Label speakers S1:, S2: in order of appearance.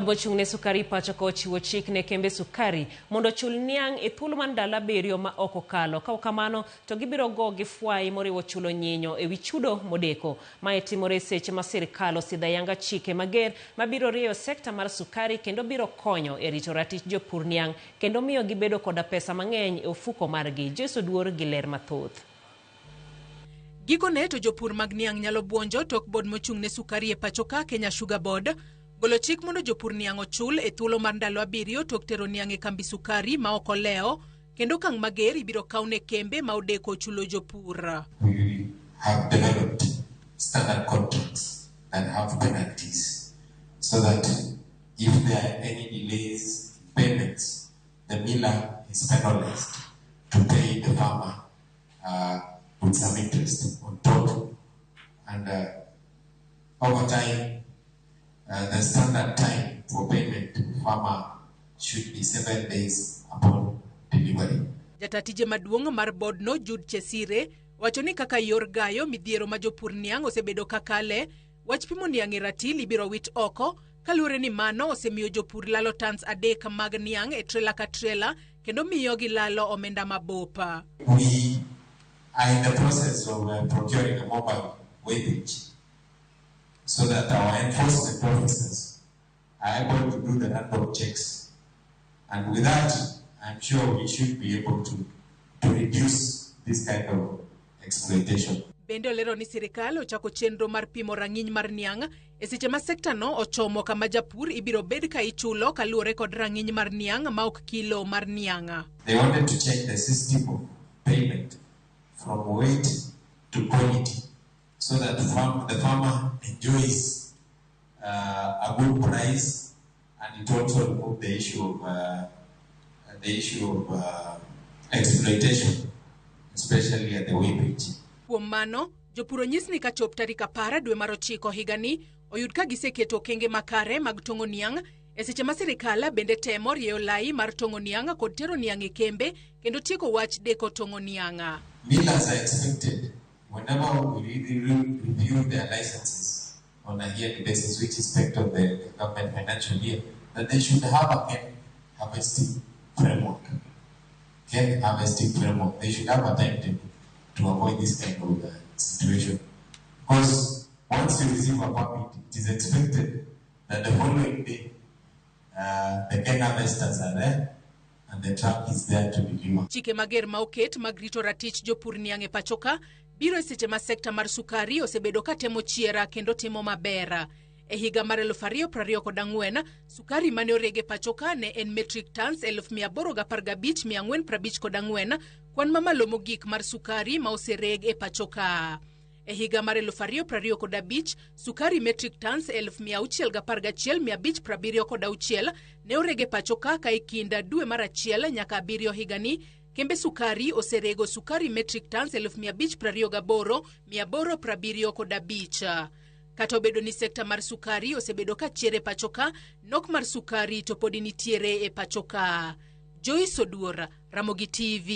S1: Mochung' ne sukari pacho ka ochiwo chik ne kembe sukari mondo ochul niang' e thuolo mar ndalo 7 ma ok okalo. Ka ok kamano to gibiro go gi fwai moriwo chulo nyinyo e wi chudo modeko. Mae timore e seche ma sirkal osidho ayanga chike mager mabiro rieyo sekta mar sukari kendo biro konyo e rito ratich jopur niang' kendo miyo gibedo koda pesa mang'eny e ofuko margi. Joyce Oduor gi ler mathoth.
S2: Gikone to jopur mag niang' nyalo buonjo tok bod mochung' ne sukari e pacho ka Kenya Sugar Board golo chik mondo jopur niang' ochul e thuolo mar ndalo 7 tok tero niang' e kambi sukari ma ok olewo, kendo okang' mager ibiro kaw ne kembe ma odeko chulo jopur.
S3: We have developed standard contracts that have penalties so that if there are any delays in payments, the miller is penalized to pay the farmer with some interest on top. And over time, the standard time for payment to farmer should be 7 days upon delivery.
S2: Jata tije maduong' mar bodno Jude Chesire wacho ni kaka yor gayo midhiero ma jopur niang' osebedo kakale, wach pimo niang' e ratil ibiro wit oko kaluwore ni mano osemiyo jopur lalo tons 3 mag niang' e trela ka trela kendo miyo gilalo omenda mabop.
S3: We are in the process of procuring a mobile weighbridge so that our enforcement officers are able to do the random checks. And with that, I'm sure we should be able to reduce this kind of exploitation.
S2: Bende olero ni sirikal ochako chenro mar pimo rang'iny mar niang' e seche ma sekta no ochomo kama japur ibiro bed ka ichulo kaluwore kod rang'iny mar niang' ma ok kilo mar niang'.
S3: They wanted to change the system of payment from weight to quality so that the farmer enjoys a good price, and it also removed the issue of exploitation, especially at the weighbridge.
S2: Kuom mano, jopur onyis ni kachop tarik 10 dwe mar 9 higani oyud ka giseketo okenge makare mag tong'o niang' e seche ma sirikal bende temo rieyo lai mar tong'o niang' kod tero niang' e kembe kendo tieko wach deko tong'o niang'.
S3: Millers are expected, whenever we review their licenses on a yearly basis, which is part of the government financial year, that they should have a cane harvesting framework. Cane harvesting framework. They should have a timetable to avoid this kind of situation. Because once you receive a permit, it is expected that the following day, the cane harvesters are there and the truck is there to deliver.
S2: Chike mager ma oket mag rito ratich jopur niang' e pacho ka biro e seche ma sekta mar sukari osebedo ka temo chiera kendo timo maber. E higa mar 2024, sukari mane oreg e pacho ka ne en metric tons 815,454, kwan mamalo mogik mar sukari ma osereg e pacho ka. E higa mar 2025, sukari metric tons 611,576 ne oreg e pacho ka ka e kind dwe mar 1 nyaka 7 higani, kembe sukari oserego sukari metric tons 528,875. Kata obedo ni sekta mar sukari osebedo ka chier e pacho ka, nok mar sukari to podi nitiere e pacho ka. Joyce Oduor, Ramogi TV.